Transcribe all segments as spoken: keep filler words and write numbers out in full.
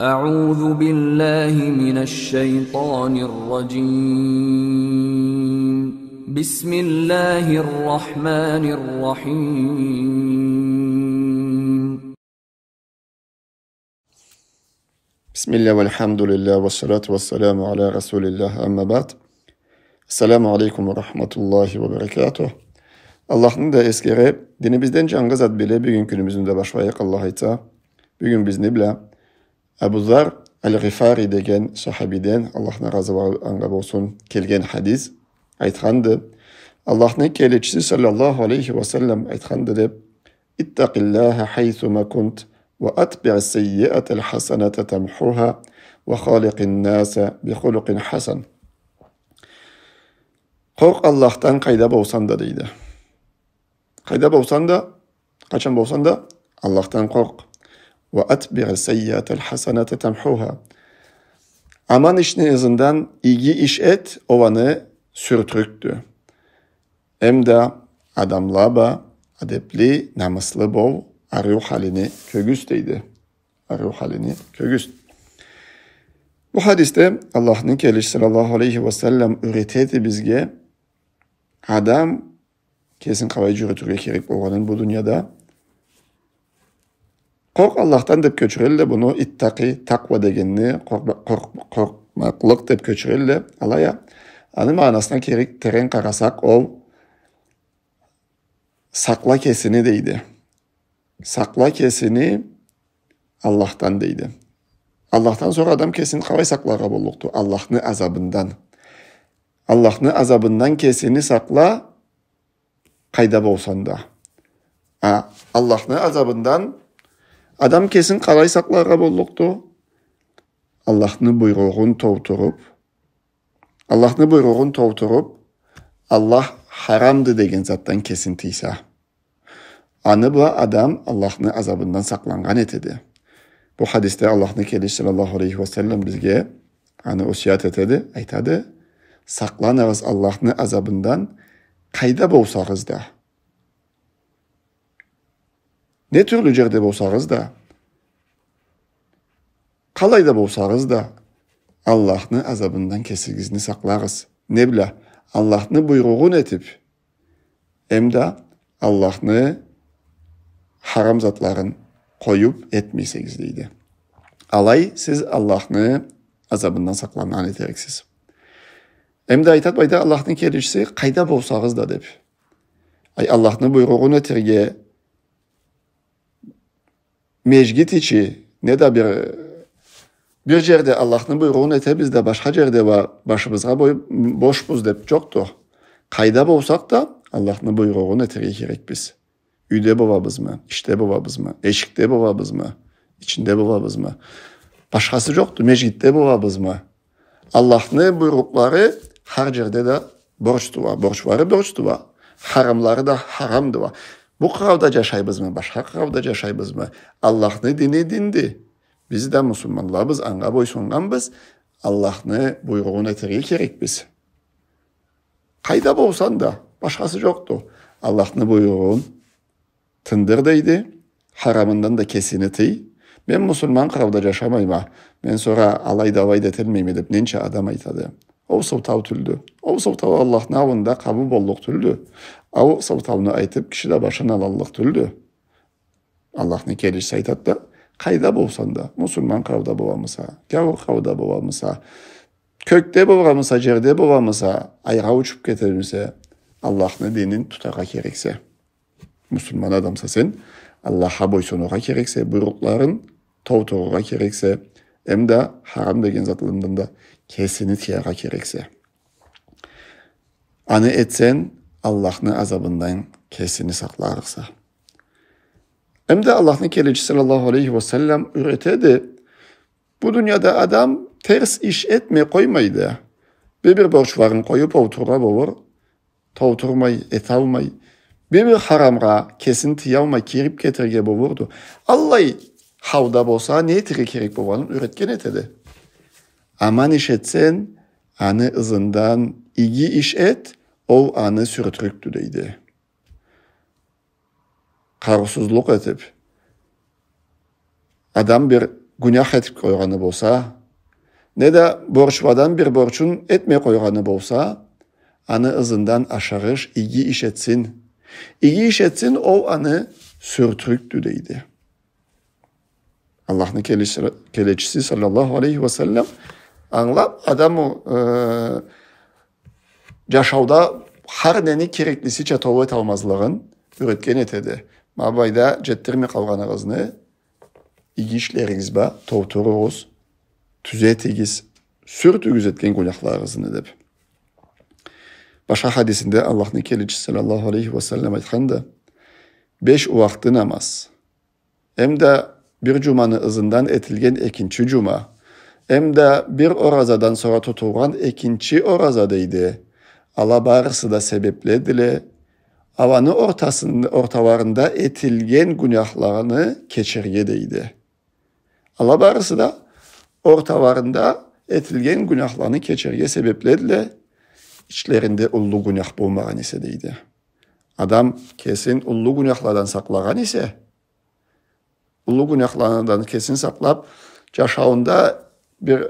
أعوذ بالله من الشيطان الرجيم. بسم الله الرحمن الرحيم. بسم الله والحمد لله والصلاة والسلام على رسول الله، أما بعد. السلام عليكم ورحمة الله وبركاته. Аллахны да эсгере, динибизден джангыз ат биле, бюгюн кюнюбюзню да башлайыкъ, Аллах айтса. Бюгюн бизни бла Абу Зар аль-Гъифари деген сахабиден, Аллахны разылыгъы анга болсун, келген хадис. Айтханды, Аллахны келечиси саллаллаху алейхи ва саллам айтханды деб: «اتق الله حيثما كنت وأتبع السيئة الحسنة تمحها وخالق الناس بخلق حسن». Къоркъ Аллахдан къайда болсанг да, дейди. Къайда болсанг да, къачан болсанг да, Аллахдан къоркъ. «وأتبع السيئة الحسنة تمحها». Аман ишни ызындан иги иш эт, ол аны сюртюрюкдю. Эмда адамла бла адебли, намыслы бол, ариу халини кёргюз, дейди. Ариу халини кёргюз. Бу хадисде Аллахны келечиси саллаллаху алейхи ва саллам юретеди бизге, адам кесин къалай джюрютюрге керек болгъанын бу дунияда. «Къоркъ Аллахдан» деб кёчюрелле буну, «иттакъи», такъва дегенни, къоркъма-, къоркъ-, къоркъмакълыкъ деб кёчюрелле. Алай а, аны магъанасына керек терен къарасакъ, ол «сакъла кесини», дейди. «Сакъла кесини Аллахдан», дейди. Аллахдан сора адам кесин къалай сакъларгъа боллукъду? Аллахны азабындан. Аллахны азабындан кесини сакъла, къайда болсанг да. А Аллахны азабындан адам кесин къалай сакъларгъа боллукъду? Аллахны буйругъун толтуруб, Аллахны буйругъун толтуруб, Аллах харамды деген затдан кесин тыйса. Аны бла адам Аллахны азабындан сакъланнган этеди. Бу хадисде Аллахны келечиси саллаллаху алейхи ва саллам бизге аны осият этеди, айтады: «Сакъланыгъыз Аллахны азабындан, къайда болсагъыз да. Не тюрлю джерде болсагъыз да, къалайда болсагъыз да, Аллахны азабындан кесигизни сакълагъыз. Не бла? Аллахны буйругъун этиб, эмда Аллахны харам затларын къоюб этмесегиз», дейди. Алай сиз Аллахны азабындан сакъланнган этериксиз. Эмда айтад былайда Аллахны келечиси: «Къайда болсагъыз да», деб. Ай, Аллахны буйругъун этерге межгит ичи, неда бир, бир джерде Аллахны буйругъун этебиз да, башха джерде уа башыбызгъа бой-, бошбуз деб джокъду. Къайда болсакъ да, Аллахны буйругъун этерге керекбиз. Юйде болабызмы, ишде болабызмы, эшикде болабызмы, ичинде болабызмы? Башхасы джокъду, межгитде болабызмы? Аллахны буйрукълары хар джерде да борчдула, борчлары борчдула, харамлары да харамдыла. Бу къырауда джашайбызмы, башха къырауда джашайбызмы? Аллахны дини динди. Биз да муслиманлабыз, анга бойсуннганбыз, Аллахны буйругъун этерге керекбиз. Къайда болсанг да, башхасы джокъду. Аллахны буйругъун тындыр, дейди, харамындан да кесини тый. Мен муслиман къырауда джашамайма, мен сора алай да, алай да эталмайма деб ненча адам айтады. Ол сылтау тюлдю. Ол сылтау Аллахны аллында къабыл боллукъ тюлдю. Ол сылтауну айтыб, киши да башын алаллыкъ тюлдю. Аллахны келечиси айтад да, къайда болсанг да, муслиман къырауда боламыса, гяур къырауда боламыса, кёкде боламыса, джерде боламыса, айгъа учуб кетемисе, Аллахны динин тутаргъа керексе. Муслиман адамса сен, Аллахха бойсунургъа керексе, буйрукъларын толтурургъа керексе, эмда харам деген затларындан да кесини тыяргъа керексе. Аны этсенг, Аллахны азабындан кесини сакъларыкъса. Эмда Аллахны келечиси саллаллаху алейхи ва саллам юретеди, бу дунияда адам терс иш этмей къоймайды. Бир-бир борчларын къоюб олтурургъа болур, толтурмай, эталмай. Бир-бир харамгъа кесин тыялмай, кириб кетерге болурду. Аллай халда болса, не этерге керек болгъанын юретген этеди. Аман иш этсенг, аны ызындан иги иш эт, ол аны сюртюрюкдю, дейди. Къарыусузлукъ этиб, адам бир гюнях этип къойгъаны болса, неда борчладан бир борчун этмей къойгъаны болса, аны ызындан ашырыш иги иш этсин. Иги иш этсин, ол аны сюртюрюкдю, дейди. Аллахны келечи-, келечиси саллаллаху алейхи ва саллам ангылап, адамны, э, джашауда хар нени кереклисича толу эталмазлыгъын юретген этеди. Ма былайда джетдирмей къалгъаныгъызны иги ишлеригиз бла толтуругъуз, тюзетигиз, сюртюгюз этген гюняхларыгъызны, деп. Башха хадисинде Аллахны келечиси саллаллаху алейхи ва саллам айтханды: беш уахты намаз, эмда бир джуманы ызындан этилген экинчи джума, эмда бир оразадан сора тутулгъан экинчи ораза, дейди. Ала барысы да себепледиле аланы ортасын-, орталарында этилген гюняхланы кечерге, дейди. Ала барысы да орталарында этилген гюняхланы кечерге себепледиле, ичлеринде уллу гюнях болмагъан эсе, дейди. Адам кесин уллу гюняхладан сакълагъан эсе, уллу гюняхладан кесин сакълап, джашауунда бир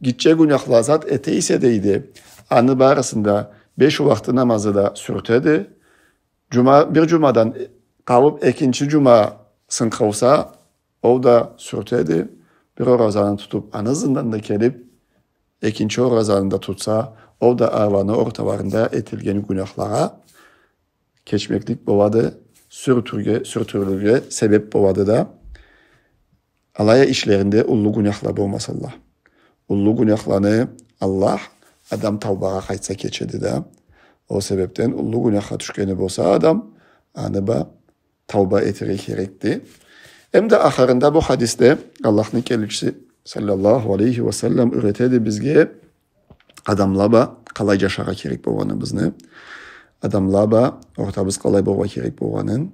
гитче гюняхла зат эте эсе, дейди, аны барысын да беш уахты намазы да сюртеди. Джума, бир джумадан къалып экинчи джумасын къылса, ол да сюртеди. Бир оразаны тутуп, аны ызындан да келип, экинчи оразаны да тутса, ол да аланы орталарында этилген гюняхлагъа кечмеклик болады, сюртюрге, сюртюрюлюрге себеп болады да. Алай а ишлеринде уллу гюняхла болмасалла. Уллу гюняхланы Аллах адам таубагъа къайтса кечеди да. Ол себепден уллу гюняхха тюшгени болса адам, аны бла тауба этерге керекди. Эмда ахырында бу хадисде Аллахны келечиси саллаллаху алейхи ва саллам юретеди бизге адамла бла къалай джашаргъа керек болгъаныбызны, адамла бла ортабыз къалай болургъа керек болгъанын,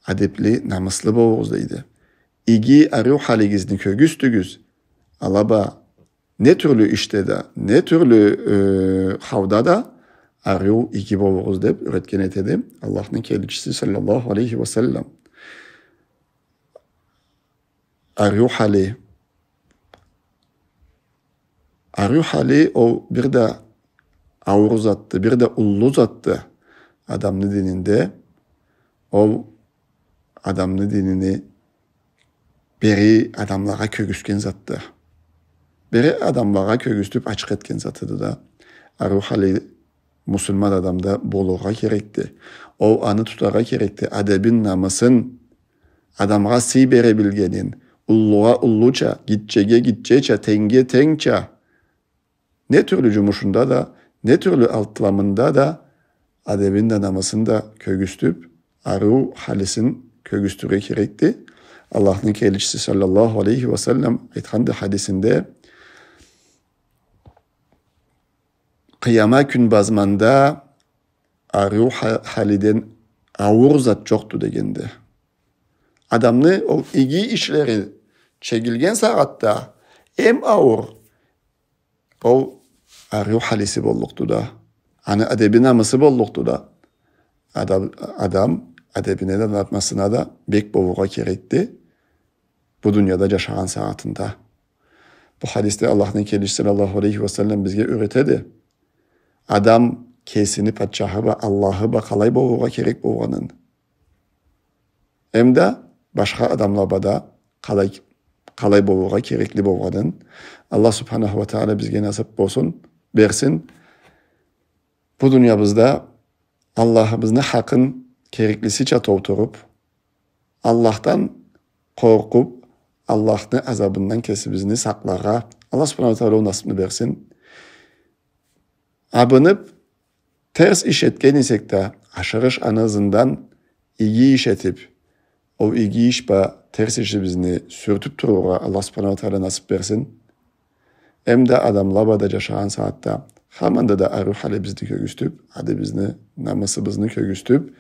адепли, намыслы болугъуз, дейди. Иги, ариу халигизни кёргюзтюгюз, ала бла не тюрлю ишде да, не тюрлю, э, халда да ариу, иги болугъуз, деп юретген этеди Аллахны келечиси саллаллаху алейхи ва саллам. Ариу хали. Ариу хали ол бир да ауур затды, бир да уллу затды адамны дининде. Ол адамны динини бери адамлагъа кёргюзтген затды. Бери адамлагъа кёргюзтюп ачыкъ этген затыды да. Ариу хали муслиман адамда болургъа керекди. Ол аны тутаргъа керекди. Адебин, намысын, адамгъа сый бере билгенин, уллугъа уллуча, гитчеге гитчеча, тенгге тенгча, не тюрлю джумушунда да, не тюрлю алтламында да адебин да, намысын да кёргюзтюп, ариу халисин кёргюзтюрге керекди. Аллахны келечиси саллаллаху алейхи ва саллам айтханды хадисинде: Къыяма кюн базманда ариу ха-, халиден ауур зат джокъду, дегенди. Адамны ол иги ишлери чегилген сагъатда эм ауур ол ариу халиси боллукъду да, аны адеби, намысы боллукъду да. Адам, адам адебине да, намысына да бек болургъа керекди бу дунияда джашагъан сагъатында. Бу хадисде Аллахны келечиси саллаллаху алейхи ва саллам бизге юретеди адам кесини патчахы бла, Аллахы бла къалай болургъа керек болгъанын, эмда башха адамла бла да къалай, къалай болургъа керекли болгъанын. Аллах субханаху ва тагъала бизге насып болсун, берсин. Бу дуниябызда Аллахыбызны хакъын кереклисича толтуруп, Аллахдан къоркъуп, Аллахны азабындан кесибизни сакъларгъа Аллах субханаху ва тагъала ол насыпны берсин. Абынып, терс иш этген эсек да, ашырыш аны ызындан иги иш этип, ол иги иш бла терс ишибизни сюртюп турургъа Аллах субханаху ва тагъала насып берсин. Эмда адамла бла да джашагъан сагъатда хаманда да ариу халибизни кёргюзтюп, адебибизни, намысыбызны кёргюзтюп,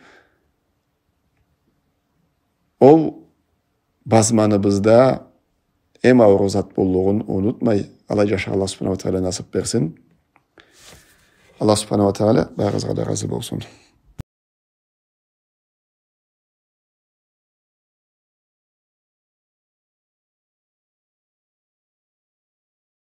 ол базманыбызда эм ауур зат боллугъун унутмай, алай джашаргъа Аллах субханаху ва тагъала насып берсин. Аллах субханаху ва тагъала барыгъызгъа да разы болсун.